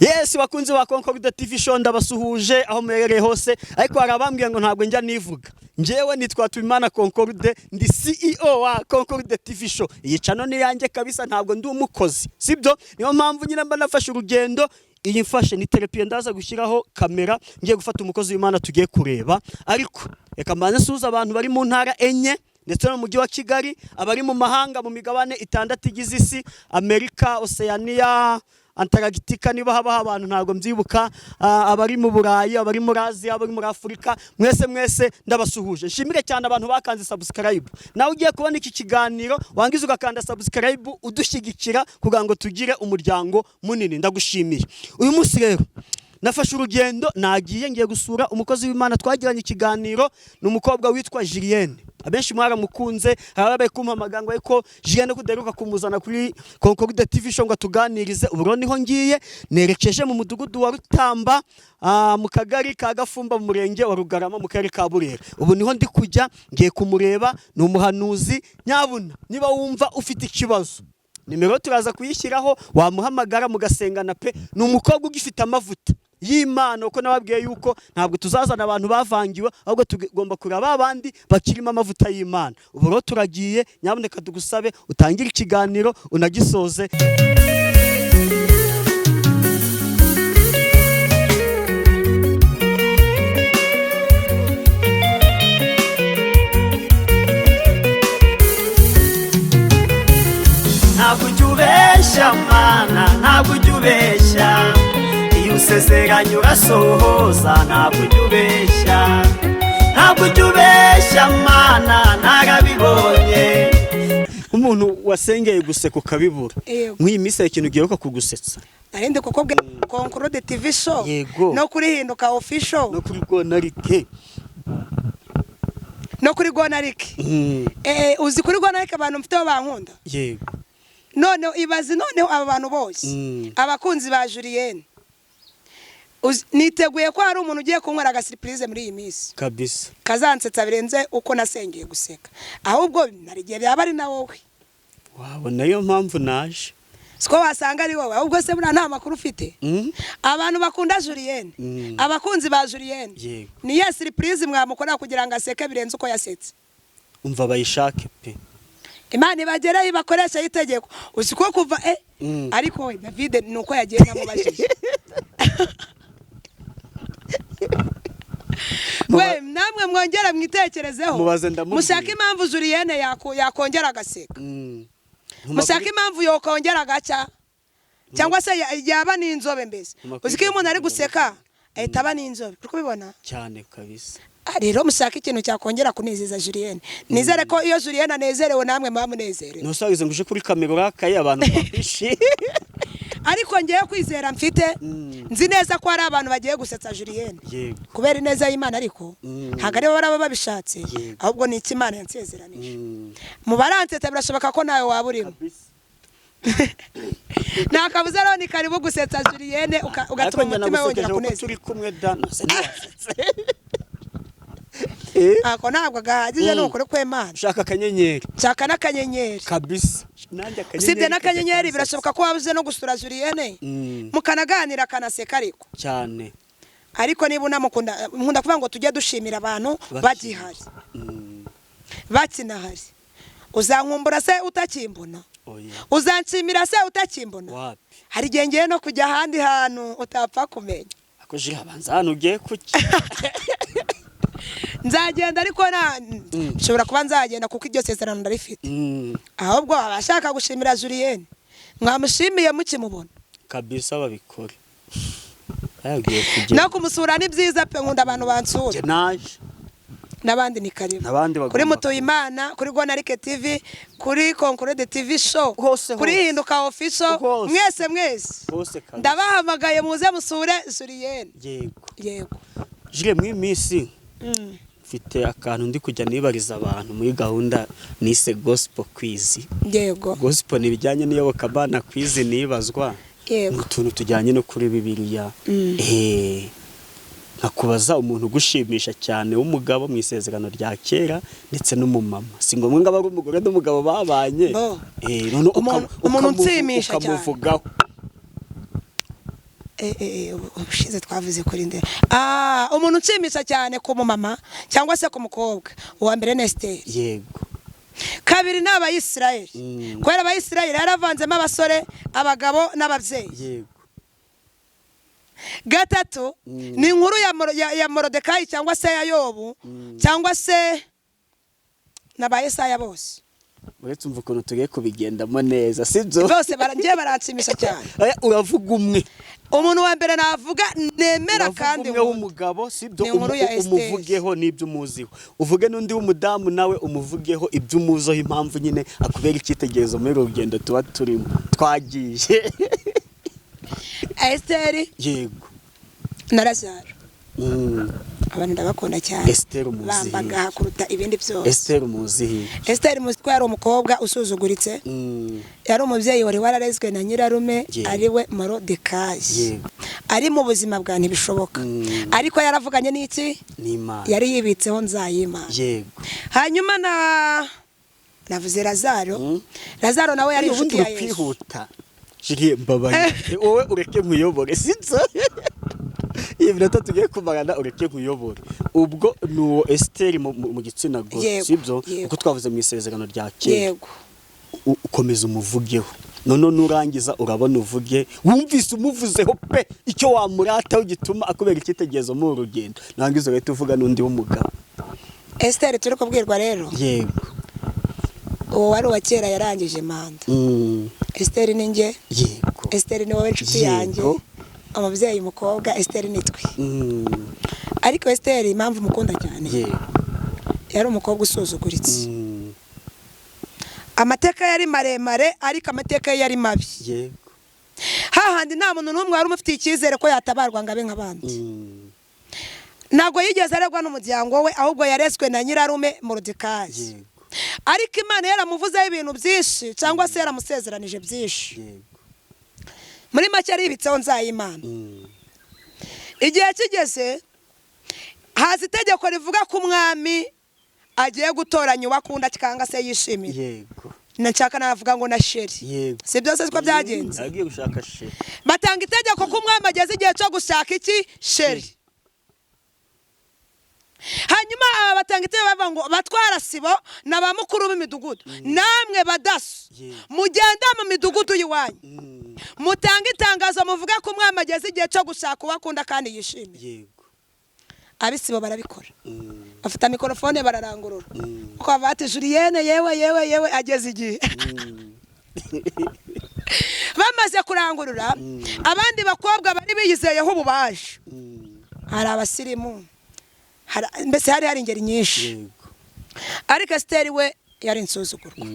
Yes, bakunzi ba Concorde TV Show, ndabasuhuje aho muherereye hose. Ariko hari abambwiye ngo ntabwo njya nivuga. Njyewe nitwa Tubimana Concorde, ndi CEO wa Concorde TV Show. Iyi channel ni yanjye kabisa, ntabwo ndi umukozi, sibyo? Niyo mpamvu nyine mba nafashe urugendo. Iyi mfashe ni trépied, ndaza gushyiraho kamera, ngiye gufata umukozi w'Imana tugiye kureba. Ariko reka mbanze nsuhuze abantu bari mu ntara enye ndetse no mu mujyi wa Kigali, abari mu mahanga mu migabane itandatu igize isi: Amerika, Oceania, Antaractica, niba habaho abantu ntabwo mbyibuka, abari mu Burayi, abari muri Aziya, abari muri Afurika, mwese mwese ndabasuhuje. Nshimire cyane abantu bakanze subscribe. Nawe ugiye kubona iki kiganiro wangiza ugakanda subscribe, udushyigikira kugira ngo tugire umuryango munini, ndagushimiye. Uyu munsi rero nafashe urugendo, nagiye ngiye gusura umukozi w'Imana twagiranye ikiganiro. Ni umukobwa witwa Julienne, abenshi mwaramukunze. Hari ababaye kumpamagara ngo ariko Julienne kudaheruka kumuzana kuri Concorde TV Show ngo atuganirize. Ubu rero niho ngiye, nerekeje mu mudugudu wa Rutamba, mu kagari ka Gafumba, mu murenge wa Rugarama, mu karere ka Burera. Ubu niho ndi kujya, ngiye kumureba. Ni umuhanuzi. Nyabuna niba wumva ufite ikibazo, nimero turaza kuyishyiraho, wamuhamagara mugasengana pe. Ni umukobwa ugifite amavuta y'Imana, kuko nababwiye yuko ntabwo tuzazana abantu bavangiwe, ahubwo tugomba kureba ba bandi bakirimo amavuta y'Imana. Ubu rero turagiye. Nyabuneka tugusabe utangire ikiganiro unagisoze. Ntabwo ujya ubeshya Mana, ntabwo ujya ubeshya. Iyo usezeranye urasohoza, ntabwo ujya ubeshya. Ntabwo ujya ubeshya Mana, narabibonye. Umuntu wasengeye guseka ukabibura, Yego. nk'iyi minsi hari ikintu giheruka kugusetsa? Narindi kuko bwe Concorde TV Show Yego. no kuri Hinduka Official No kuri Gonarike. No kuri Gonarike. Uzi kuri Gonarike abantu mfiteho bankunda. None ibaze noneho aba bantu bose, abakunzi ba Julienne. Niteguye ko hari umuntu ugiye kunywera agasurprise muri iyi minsi kazansetsa birenze uko nasengeye guseka. Ahubwo nari igihe byaba ari na wowe. Wabona niyo mpamvu naje. Siko wasanga ari wowe. Ahubwo se buriya nta makuru ufite? Abantu bakunda Julienne, abakunzi ba Julienne, ni ya surprise mwamukorera kugira ngo aseke birenze uko yasetse? Umva, bayishake pe. Imana ibagereho ibakoresha itegeko. Uzi ko kuva ariko we David ni uko yagiye ntamubajije. We namwe mwongere mwitekerezeho, Mubaze ndamubwira. mushake impamvu Julienne yakongera agaseka, mushake impamvu yokongera agacya, cyangwa se yaba n'inzobe mbese. Uzi ko iyo umuntu ari guseka ahita aba n'inzobe, uri kubibona? Cyane kabisa. Rero mushake ikintu cyakongera kunezeza Julienne. Nizere ko iyo Julienne anezerewe namwe muba munezerewe. Ntusabize ngo uje kuri kamera urakaye, abantu bakwishimye. Ariko ngewe kwizera mfite, nzi neza ko hari abantu bagiye gusetsa Julienne kubera ineza y'Imana, ariko ntabwo aribo baraba babishatse, ahubwo ni icyo Imana yansezeranije. Mu baransetsa birashoboka ko nawe waba urimo. Nta kabuza rero, ni karibu gusetsa Julienne Ariko ugatuma njye umutima wongera nagusekeje kuko kunezerwa. turi kumwe da, nase ntiwasetse. Ako ntabwo gahagije, ni ukuri kw'Imana. Ushaka akanyenyeri? Nshaka n'akanyenyeri. Kabisa, nanjye akanyenyeri Usibye kajya n'akanyenyeri, kansetsa. birashoboka ko waba uze no gusura Julienne, mukanaganira akanaseka ariko. Cyane. Ariko niba unamukunda, nkunda kuvuga ngo tujye dushimira abantu bagihari, bakinahari. Uzankumbura se utakimbona? Oya. Uzanshimira se utakimbona? Wapi. Hari igihe ngiye no kujya ahandi hantu utapfa kumenya. Ako jiri abanza hano ugiye kuki? Nzagenda, ariko na nshobora kuba nzagenda kuko iryo sezerano ndarifite. Ahubwo abashaka gushimira Julienne, mwamushimiye mukimubona. Kabisa, babikore, yagiye kugenda. No kumusura ni byiza pe, nkunda abantu bansura. Njye naje. N'abandi ni karibu. N'abandi bagomba Kuri Mutuyimana, kuri Gonarike TV, kuri Concorde TV Show, Hose, kuri hose. Hinduka Official, Hose. mwese mwese Hose kabisa. ndabahamagaye, muze musure Julienne. Yego. Yego. Jire, muri iyi minsi mfite akantu ndi kujya nibariza abantu muri gahunda nise gospel quiz. Gospel ni ibijyanye n'iyobokamana, quiz nibazwa ni utuntu tujyanye no kuri Bibiliya. Nkakubaza umuntu ugushimisha cyane w'umugabo mu Isezerano rya Kera ndetse n'umumama. Si ngombwa ngo abe ari umugore n'umugabo babanye. Bo. None Umuntu unshimisha cyane. ukamuvugaho. Ubushize twavuze kuri nde? Umuntu unshimisha cyane ku mumama cyangwa se ku mukobwa, uwa mbere ni Esiteri. Yego. Kabiri ni Abayisirayeli, kubera Abayisirayeli yaravanzemo abasore, abagabo n'ababyeyi. Yego. Gatatu ni inkuru ya Morodekayi cyangwa se ya Yobu cyangwa se na ba Yesaya bose. Uretse umva ukuntu tugiye kubigendamo neza, sibyo? Bose ngiye baranshimisha cyane. Oya, uravuga umwe. Umuntu wa mbere navuga nemera Uravuga kandi umwe nkunda. w'umugabo, sibyo? Ni inkuru ya Esiteri. Umuvugeho n'ibyo umuziho, uvuge n'undi w'umudamu nawe umuvugeho ibyo umuziho, impamvu nyine akubera icyitegererezo muri uru rugendo tuba turimo twagiye. Esiteri na Lazaro. Abantu ndabakunda cyane. Esiteri umuzihi. Bambagaha kuruta ibindi byose. Esiteri umuzihi. Esiteri muzi ko yari umukobwa usuzuguritse. Yari umubyeyi wari wararezwe na nyirarume, ariwe Morodekayi. Ari mu buzima bwa ntibishoboka. Ariko yaravuganye n'iki? N'Imana. Yari yibitseho nzayimana. Hanyuma na navuze Lazaro. Lazaro nawe yari Ubundi inshuti ya Yesu. uri kwihuta Julie, mbabarira, wowe ureke nkuyobore, sibyo? Iyi minota tugiye kumarana ureke nkuyobore. Ubwo ni uwo Esiteri mu gitsina gore, Yego, sibyo? yego. Kuko twavuze mu Isezerano rya Kera. Yego. Ukomeza umuvugeho, none nurangiza urabona uvuge wumvise umuvuzeho pe icyo wamurataho gituma akubera icyitegererezo muri uru rugendo, nurangiza urahita uvuga n'undi w'umugabo. Esiteri turi kubwirwa rero, uwo wari uwa kera yarangije manda. Esiteri ni njye. Esiteri ni wowe inshuti yanjye. Umubyeyi umukobwa Esiteri ni twe. Ariko Esiteri impamvu mukunda cyane, yari umukobwa usuzuguritse. Amateka yari maremare, ariko amateka ye yari mabi. Hahandi nta muntu n'umwe wari umufitiye icyizere ko yatabarwa ngo abe nk'abandi. Ntabwo yigeze aregwa n'umuryango we, ahubwo yarezwe na nyirarume Morodekayi. Ariko Imana yaramuvuzeho ibintu byinshi cyangwa se yaramusezeranije byinshi. Muri make yaribitseho nzayimana. Igihe kigeze haza itegeko rivuga ko umwami agiye gutoranya uwo akunda cyangwa se yishimiye. Nshaka navuga ngo na chéri. Si byose siko byagenze? Agiye gushaka chéri. Batanga itegeko ko umwami ageze igihe cyo gushaka iki? Chéri. Hanyuma aba batanga itegeko bavuga ngo batwara sibo na ba mukuru b'imidugudu namwe badaso, mugende mu midugudu y'iwanyu, mutange itangazo muvuge ko umwami ageze igihe cyo gushaka uwo akunda kandi yishimiye. Abisibo barabikora. Bafata mikorofone bararangurura, kuko bavuga ati Julienne yewe yewe yewe ageze igihe. Bamaze kurangurura, abandi bakobwa bari biyizeyeho ububaje, hari abasirimu, mbese hari ingeri nyinshi. Ariko Esiteri we yari insuzugurwa.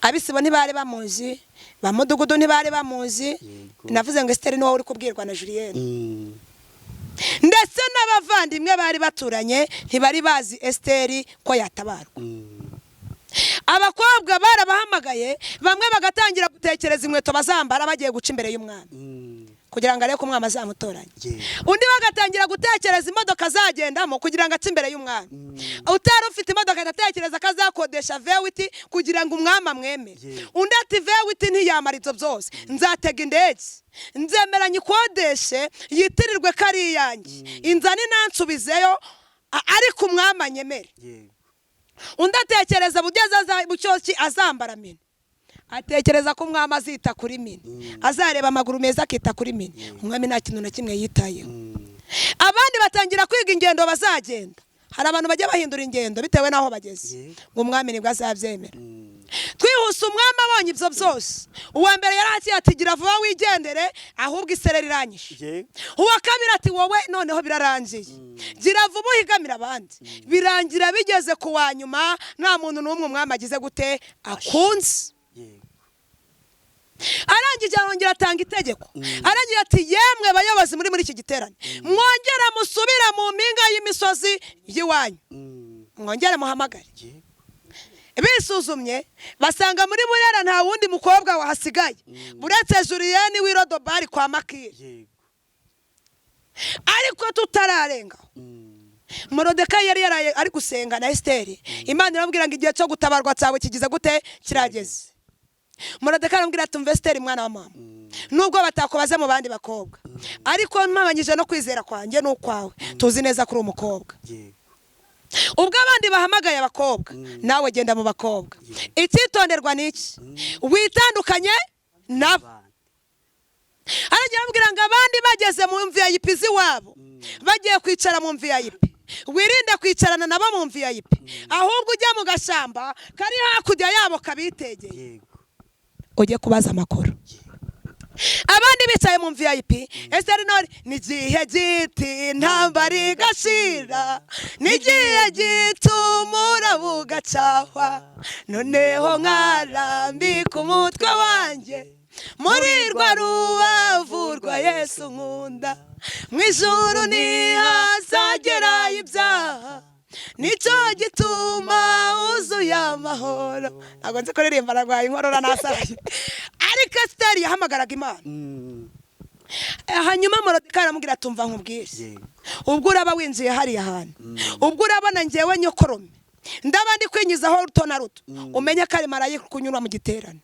Abisibo ntibari bamuzi, ba mudugudu ntibari bamuzi. Navuze ngo Esiteri niwe uri kubwirwa na Julienne. Ndetse n'abavandimwe bari baturanye ntibari bazi Esiteri ko yatabarwa. Abakobwa barabahamagaye, bamwe bagatangira gutekereza inkweto bazambara bagiye guca imbere y'umwami kugira ngo arebe ko umwami azamutoranya. Undi bagatangira gutekereza imodoka azagendamo kugira ngo ace imbere y'umwami. Utari ufite imodoka agatekereza ko azakodesha V8 kugira ngo umwami amwemere. Undi ati V8 ntiyamara ibyo byose, nzatega indege, nzemera nyikodeshe yitirirwe ko ari iyanjye, inzane inansubizeyo, ariko umwami anyemere. Undi atekereza buryo ki azambara mini, atekereza ko umwami azita kuri mini, azareba amaguru meza akita kuri mini. Umwami nta kintu na kimwe yitayeho. Abandi batangira kwiga ingendo bazagenda. Hari abantu bajya bahindura ingendo bitewe n'aho bageze, ngo umwami nibwo azabyemera. Twihuse, umwami abonye ibyo byose, uwa mbere yari akiri ati gira vuba wigendere, ahubwo isereri iranyishe. Uwa kabiri ati wowe noneho birarangiye, gira vuba uhigamire abandi. Birangira bigeze ku wa nyuma nta muntu n'umwe umwami agize gute akunze. Arangije arongera atanga itegeko, arangira ati yemwe bayobozi muri iki giterane, mwongere musubire mu mpinga y'imisozi y'iwanyu, mwongere muhamagare. Bisuzumye basanga muri Burera nta wundi mukobwa wahasigaye buretse Julienne w'irodobari kwa Makiri. Ariko tutararengaho, Morodekayi yari yaraye ari gusenga na Esiteri. Imana iramubwira ngo igihe cyo gutabarwa cyawe kigize gute? Kirageze. Morodekayi aramubwira ati umva Esiteri mwana wa mama. Nubwo batakubaza mu bandi bakobwa, ariko mpamanyije no kwizera kwanjye n'ukwawe, tuzi neza ko uri umukobwa. Ubwo abandi bahamagaye abakobwa, nawe genda mu bakobwa. Icyitonderwa ni iki? Witandukanye nabo. Aragira ababwira ngo abandi bageze mu VIP z'iwabo, bagiye kwicara mu VIP, wirinde kwicarana nabo mu VIP, ahubwo ujya mu gashyamba kari hakurya yabo kabitegeye, ujye kubaza amakuru. Abandi bicaye mu VIP, Esiteri nori n'igihe giti intambara igashira, n'igihe gitumura bugacahwa, noneho nkarambika umutwe wanjye muri rwa rubavu rwa Yesu nkunda, mu ijuru ntihazagera ibyaha, nicyo gituma wuzuye amahoro. Ntabwo nzi kuririmba, narwaye inkorora nasaraye. Ariko Esiteri yahamagaraga Imana. Hanyuma Morodekayi aramubwira, tumva nkubwire, ubwo uraba winjiye hariya hantu, ubwo urabona ngewe nyokorome ndaba ndi kwinyizaho ruto na ruto, umenye ko ari marayika kunyura mu giterane.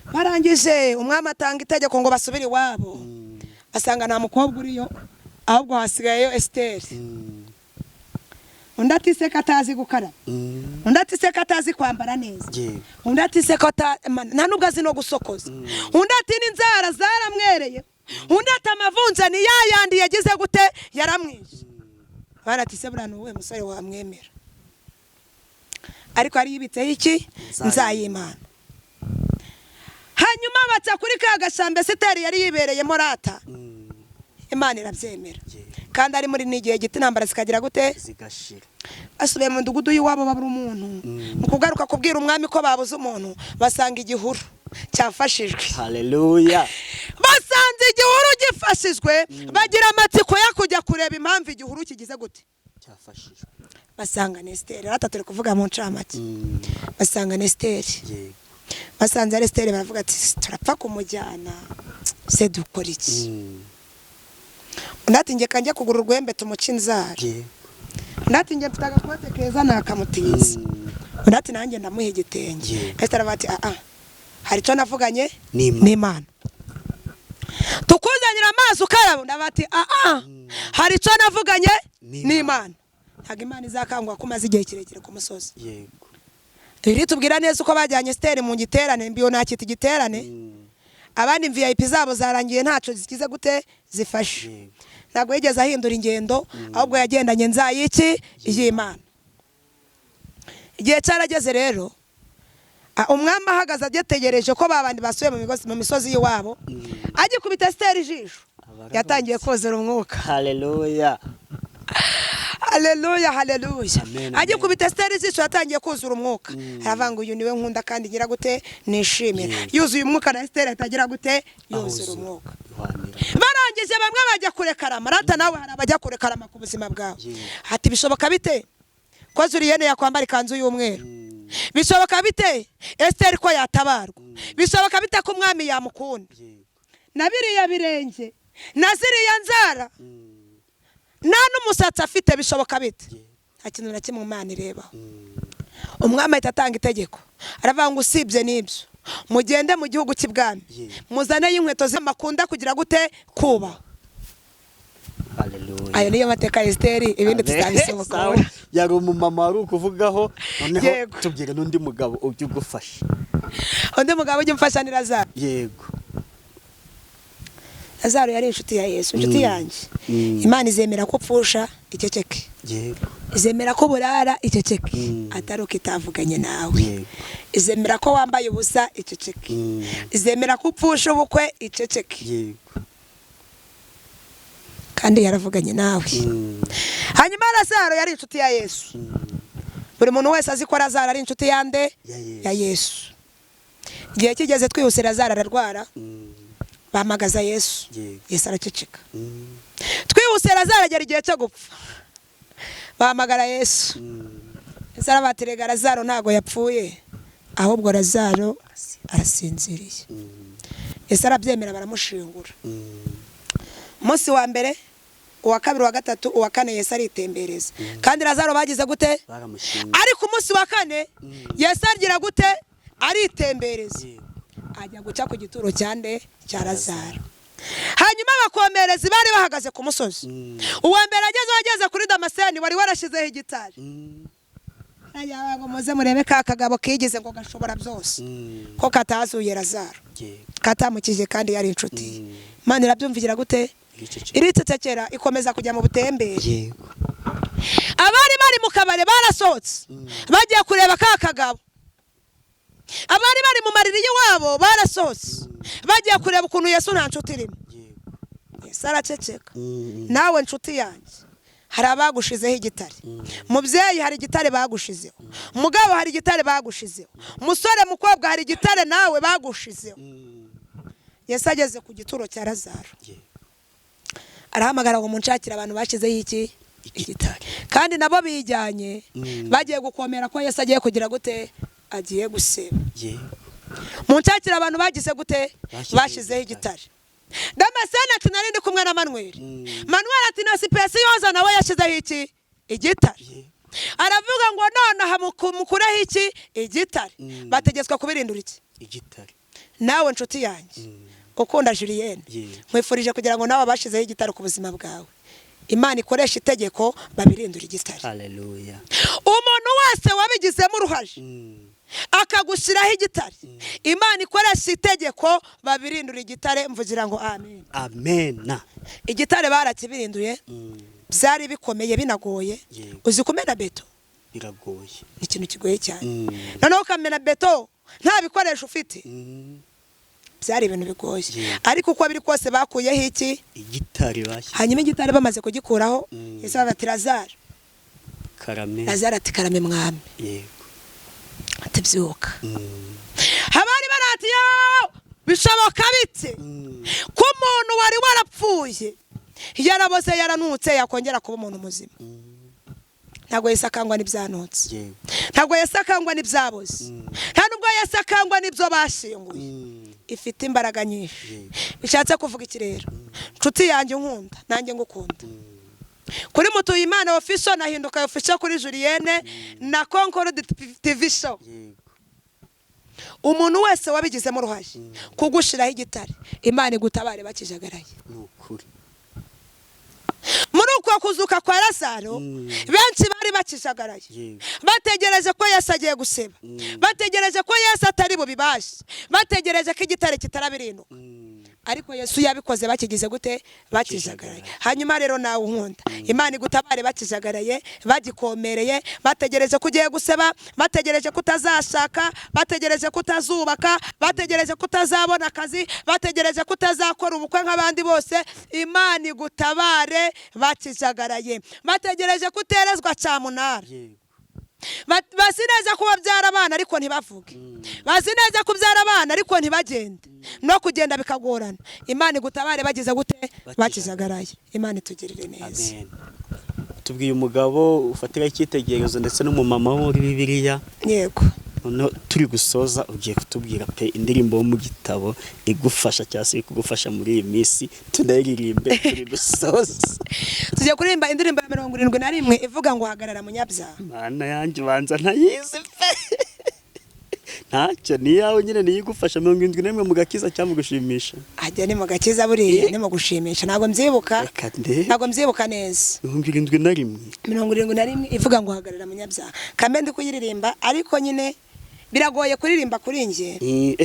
Barangije, umwami atanga itegeko ngo basubire iwabo, basanga nta mukobwa uriyo, ahubwo hasigayeyo Esiteri. Undi ati se ko atazi gukaraba? Undi ati se ko atazi kwambara neza? Undi ati se ko nta nubwo azi no gusokoza? Undi ati n'inzara zaramwereye. Undi ati amavunja ni ya yandi yagize gute, yaramwishe. Abandi ati se buriya ni uwuhe musore wamwemera? Ariko yari yibitseho iki? Nzayimana. Hanyuma baca kuri ka gashyamba Esiteri yari yibereyemo rata, Imana irabyemera. Kandi ari muri n'igihe gito intambara zikagira gute? Zigashira. Basubiye mu mudugudu y'iwabo babura umuntu. Mu kugaruka kubwira umwami ko babuze umuntu, basanga igihuru cyafashijwe. Haleluya. Basanze igihuru gifashijwe, bagira amatsiko yo kujya kureba impamvu igihuru kigize gute? Cyafashijwe. Basanga Esiteri. Rata turi kuvuga mu ncamake. Basanga Esiteri. Basanze Esiteri, baravuga ati turapfa kumujyana se, dukora iki? Undi ati njye kanjye kugura urwembe tumuce inzara. Undi ati njye mfite agakote keza nakamutiza. Undi ati nanjye ndamuha igitenge. Esiteri aravuga ati aha hari icyo navuganye n'Imana. Tukuzanira amazi ukaraba. Undi ati aha hari icyo navuganye n'Imana. Ntabwo Imana izakangwa ko umaze igihe kirekire ku musozi. Biri tubwira neza uko bajyanye Esiteri mu giterane, mbiyo nakita igiterane. Abandi VIP zabo zarangiye ntaco zikize gute zifashe. Ntabwo yigeze ahindura ingendo, ahubwo yagendanye nzayiki y'Imana. Igihe cyarageze rero, umwami ahagaze agetegereje ko babandi basuye mu misozi y'iwabo, agikubita Esiteri ijisho yatangiye kozera umwuka. Haleluya. Haleluya, haleluya. Agikubita Esiteri ijisho yatangiye kuzura umwuka, aravuga ngo uyu niwe nkunda kandi ngira gute nishimira. Yuzuye umwuka na Esiteri atagira gute, yuzura umwuka. Barangije bamwe bajya kurekarama. Rata nawe hari abajya kurekarama ku buzima bwawe. Ati bishoboka bite ko Julienne yakwambara ikanzu y'umweru? Bishoboka bite Esiteri ko yatabarwa? Bishoboka bite ko umwami yamukunda? Na biriya birenge na ziriya nzara nta n'umusatsi afite, bishoboka bite? Nta kintu na kimwe Imana irebaho. Umwami ahita atanga itegeko, aravuga ngo usibye n'ibyo mugende mu gihugu cy'ibwami, muzaneyo inkweto z'amakunda kugira gute kuba. Ayo niyo mateka ya Esiteri, ibindi tuzabisubukura. Yari umumama wari ukuvugaho, noneho tubwire n'undi mugabo ujya ugufasha. Undi mugabo ujya umfasha ni Lazaro. Yego. Lazaro yari inshuti ya Yesu, inshuti yanjye. Imana izemera ko upfusha iceceke. Yego. Izemera ko burara iceceke, atari uko itavuganye nawe. Izemera ko wambaye ubusa iceceke. Izemera ko upfusha ubukwe iceceke. Yego. Kandi yaravuganye nawe. Hanyuma Lazaro yari inshuti ya Yesu. Buri muntu wese azi ko Lazaro ari inshuti yande? Ya Yesu. Igihe kigeze twihuse Lazaro ararwara, bahamagaza Yesu. Yesu araceceka. Twihuse Lazaro agera igihe cyo gupfa, bahamagara Yesu. Yesu arabaterega Lazaro ntago yapfuye, ahubwo Lazaro arasinziriye. Yesu arabyemera, baramushingura. Umunsi wa mbere, uwa kabiri, uwa gatatu, uwa kane Yesu aritembereza. Kandi Lazaro bagize gute? Ariko umunsi wa kane Yesu agira gute? Aritembereza. Ajya guca ku gituro cyande cya Lazaro. Hanyuma abakomerezi bari bahagaze ku musozi. Uwa mbere ageze kuri Damascene wari warashyizeho igitari. Ngo muze murebe ka kagabo kigize ngo gashobora byose, ko katazuye Lazaro, katamukije kandi yari inshuti. Imana irabyumvigira gute? Iricecekera, ikomeza kujya mu butembere. Abari bari mu kabare barasohotse bagiye kureba ka kagabo. Abari bari mu mariri y'iwabo barasohotse bagiye kureba ukuntu Yesu nta nshuti irimo. Yesu araceceka. Nawe nshuti yanjye, hari abagushizeho igitare. Mubyeyi, hari igitare bagushizeho. Mugabo, hari igitare bagushizeho. Musore, mukobwa, hari igitare nawe bagushizeho. Yesu ageze ku gituro cya Lazaro arahamagara ngo munshakire abantu bashyizeho iki? Igitare. Kandi nabo bijyanye bagiye gukomera ko Yesu agiye kugira gute? Agiye guseba. Munshakire abantu bagize gute? Bashyizeho igitare. Damascene ati nari ndi kumwe na Manuel. Manuel ati na Sipesi yoza nawe yashyizeho iki? Igitare. Aravuga ngo nonaha mukureho iki? Igitare. Bategetswe kubirindura iki? Igitare. Nawe nshuti yanjye ukunda Julienne, nkwifurije kugira ngo nawe bashyizeho igitare ku buzima bwawe, Imana ikoresha itegeko babirindura igitare. Haleluya. Umuntu wese wabigizemo uruhare akagushyiraho igitare, Imana ikoresha itegeko babirindura igitare. Mvugira ngo amen. Amen. Igitare barakibirinduye, byari bikomeye binagoye. Uzi kumena beto biragoye, ni ikintu kigoye cyane. Noneho ukamena beto nta bikoresho ufite, byari ibintu bigoye. Ariko uko biri kose bakuyeho iki? Igitare bashyize. Hanyuma igitare bamaze kugikuraho, Yesu ati Lazaro karame. Lazaro ati karame mwami. Yego. Ati byuka. Abari barati bishoboka bite ko umuntu wari warapfuye yaraboze yaranutse yakongera kuba umuntu muzima? Ntabwo Yesu akangwa n'ibyanutse, ntabwo Yesu akangwa n'ibyaboze, nta nubwo Yesu akangwa n'ibyo bashyinguye. Ifite imbaraga nyinshi. Bishatse kuvuga iki rero? Nshuti yanjye unkunda nanjye ngukunda, kuri Mutuyimana Official na Hinduka Official, kuri Julienne na Concorde TV Show, umuntu wese wabigizemo uruhare kugushiraho igitare, Imana igutabare bakijagaraye. Muri uko kuzuka kwa Lazaro benshi bari bakijagaraye, bategereje ko Yesu agiye guseba, bategereje ko Yesu atari bubibashe, bategereje ko igitare kitarabirinduka. Ariko Yesu yabikoze bakigize gute? Bakijagaraye. Hanyuma rero nawe unkunda, Imana igutabare bakijagaraye, bagikomereye, bategereje ko ugiye guseba, bategereje ko utazashaka, bategereje ko utazubaka, bategereje ko utazabona akazi, bategereje ko utazakora ubukwe nk'abandi bose. Imana igutabare bakijagaraye, bategereje ko uterezwa cyamunara. Bazi neza ko babyara abana ariko ntibavuge, bazi neza ko ubyara abana ariko ntibagende, no kugenda bikagorana. Imana igutabare bagize gute? Bakijagaraye. Imana itugirire neza. Amen. Tubwiye umugabo ufatira icyitegererezo ndetse n'umumama wo muri Bibiliya. Yego. Noneho turi gusoza, ugiye kutubwira pe indirimbo yo mu gitabo igufasha cyangwa se kugufasha muri iyi minsi, tunayiririmbe turi gusoza. Tugiye kuririmba indirimbo ya 71 ivuga ngo hagarara munyabyaha. Mana yanjye ubanza ntayizi pe. Ntacyo, ni yawe nyine niyo igufasha. 71 mu gakiza cyangwa mu gushimisha? Ajya ni mu gakiza buriya, ni mu gushimisha. Ntabwo mbyibuka, ntabwo mbyibuka neza. 71 71 ivuga ngo hagarara munyabyaha. Kambe ndi kuyiririmba ariko nyine biragoye kuririmba kuri njye.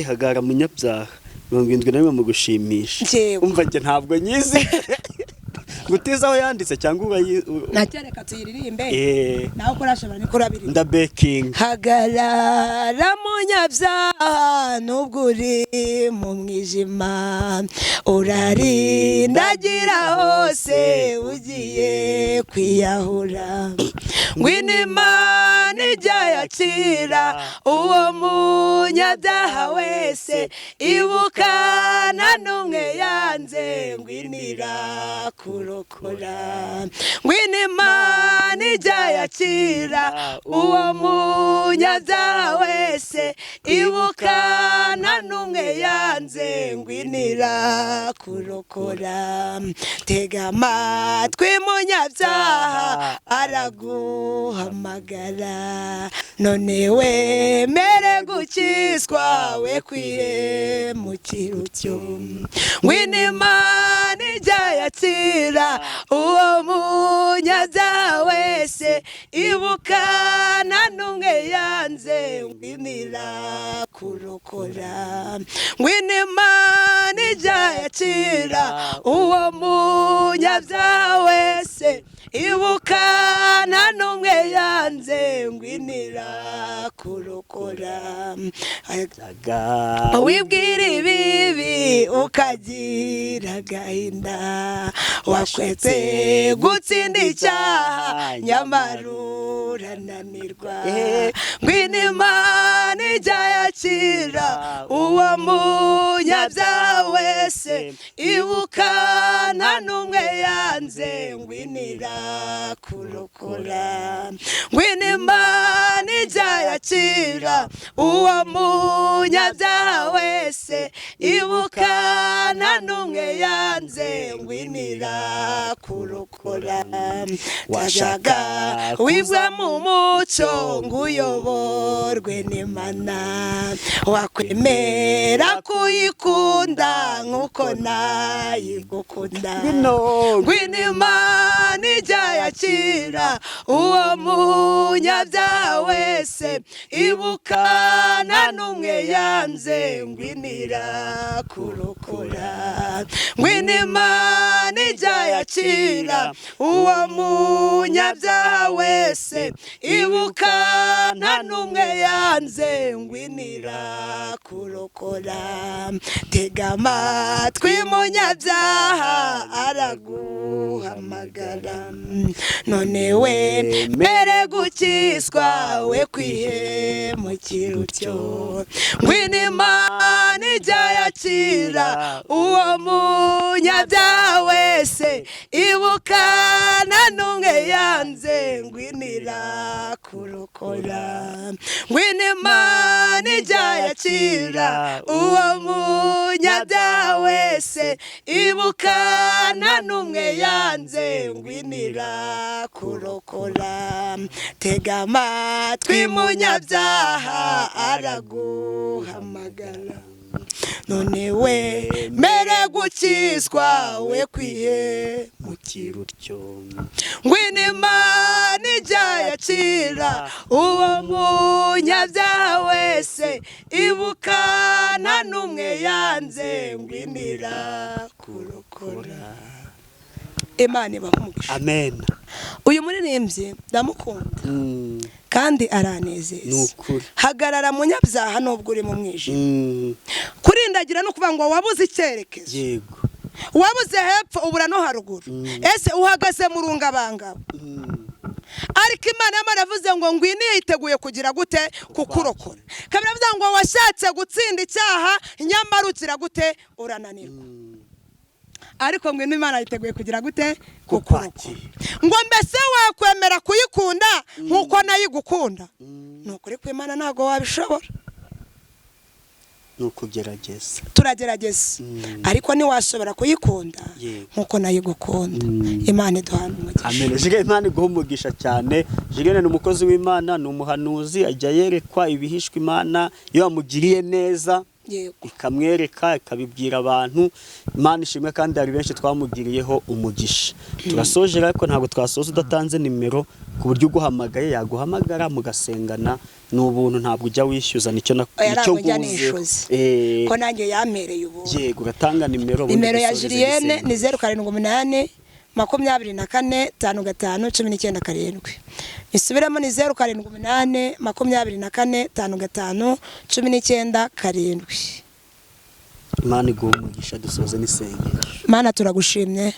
Hagarara munyabyaha 71 mu gushimisha. Umva njye ntabwo nyizi. Gutiza aho yanditse cyangwa ubayi nacyereka tuyiririmbe. Naho kurashobora ni kurabiri. Ndabeking. Hagarara munyabyaha nubwo uri mu mwijima, urarindagira hose ugiye kwiyahura. Ngwino Imana ijya yakira uwo munyabyaha wese, ibuka nta n'umwe yanze, ngwino irakurokora. Ngwino Imana ijya yakira uwo munyabyaha wese, ibuka nta n'umwe yanze, ngwino irakurokora. Tega amatwi munyabyaha aragu araguhamagara, none wemere gukizwa we kwihemukira utyo. Ngwino Imana ijya yakira uwo munyabyaha wese, ibuka nta n'umwe yanze, ngwino irakurokora. Ngwino Imana ijya yakira uwo munyabyaha wese, ibuka nta n'umwe yanze, ngwino irakurokora. Wibwira ibibi ukagira agahinda, wakwetse gutsinda icyaha nyamara urananirwa. Ngwino Imana ijya yakira uwo munyabyaha wese, ibuka nta n'umwe yanze, ngwino irakurokora. Ngwino Imana ijya yakira uwo munyabyaha wese, ibuka nta n'umwe yanze, ngwino irakurokora. Washaka wibwa mu mucyo ngo uyoborwe n'Imana, wakwemera kuyikunda nk'uko nayigukunda. Ngwino Imana ijya yakira uwo munyabyaha wese, ibuka nta n'umwe yanze, ngwino irakurokora. Ngwino Imana ijya yakira uwo munyabyaha wese, ibuka nta n'umwe yanze, ngwino irakurokora. Tega amatwi munyabyaha araguhamagara, none wemere gukizwa we kwihemukira utyo. Ngwino Imana ijya yakira uwo munyabyaha wese, ibuka nta n'umwe yanze, ngwino irakurokora. Ngwino Imana ijya yakira uwo munyabyaha wese, ibuka nta n'umwe yanze, ngwino irakurokora. Tega amatwi munyabyaha araguhamagara, none wemere gukizwa we kwihemukira utyo. Ngwino Imana ijya yakira uwo munyabyaha wese, ibuka nta n'umwe yanze, ngwino irakurokora. Imana ibahe umugisha. Amen. Uyu muririmbyi ndamukunda kandi aranezeza. Hagarara munyabyaha nubwo uri mu mwijima. Kurindagira no kuvuga ngo wabuze icyerekezo. Yego. Wabuze hepfo ubura no haruguru. Ese uhagaze mu rungabangabo. Ariko Imana yaravuze ngo ngwino yiteguye kugira gute kukurokora. Kabiri avuze ngo washatse gutsinda icyaha nyamara ugira gute urananirwa. Ariko ngwino Imana yiteguye kugira gute kukurokora. Ngo mbese wakwemera kuyikunda nkuko nayigukunda? Nukuri ko Imana ntago wabishobora. Nukugerageza. Turagerageza. Ariko ntiwashobora kuyikunda nkuko nayigukunda. Imana iduhana umugisha. Amen. Jige Imana iguhe umugisha cyane. Jige ni umukozi w'Imana, ni umuhanuzi, ajya yerekwa ibihishwe Imana iyo amugiriye neza. Ikamwereka ikabibwira abantu. Imana ishimwe kandi hari benshi twamugiriyeho umugisha. Turasoje ariko ntabwo twasoza udatanze nimero ku buryo uguhamagaye yaguhamagara mugasengana. Ni ubuntu ntabwo ujya wishyuza, nicyo nicyo nguze ko nanjye yampereye ubuntu. Yego, uratanga nimero. Nimero ya Julienne ni 078 24 55 97. Isubiramo ni 078 24 55 97. Imana iguhe umugisha, dusoze n'isengesho. Mana turagushimye,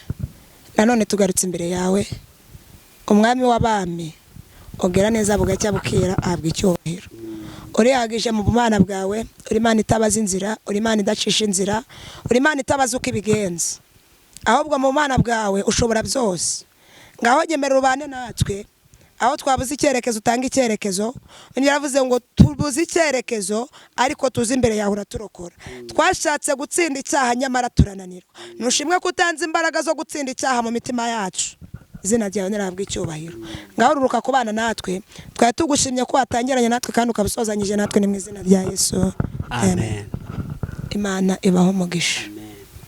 nanone tugarutse imbere yawe, umwami w'abami ogera neza bugacya bukira ahabwa icyubahiro. Urihagije mu bumana bwawe, uri Imana itabaza inzira, uri Imana idacisha inzira, uri Imana itabaza uko ibigenza. Ahubwo mu bumana bwawe ushobora byose. Ngaho nyemerera ubane natwe, aho twabuze icyerekezo utanga icyerekezo. Yaravuze ngo tubuze icyerekezo ariko tuzi imbere yawe uraturokora. Twashatse gutsinda icyaha nyamara turananirwa. Nushimwe ko utanze imbaraga zo gutsinda icyaha mu mitima yacu. Izina ryawe nirahabwa icyubahiro. Ngaho ururuka kubana natwe, twari tugushimye ko watangiranye natwe kandi ukaba usozanyije natwe, ni mu izina rya Yesu. Amen. Imana ibaho umugisha.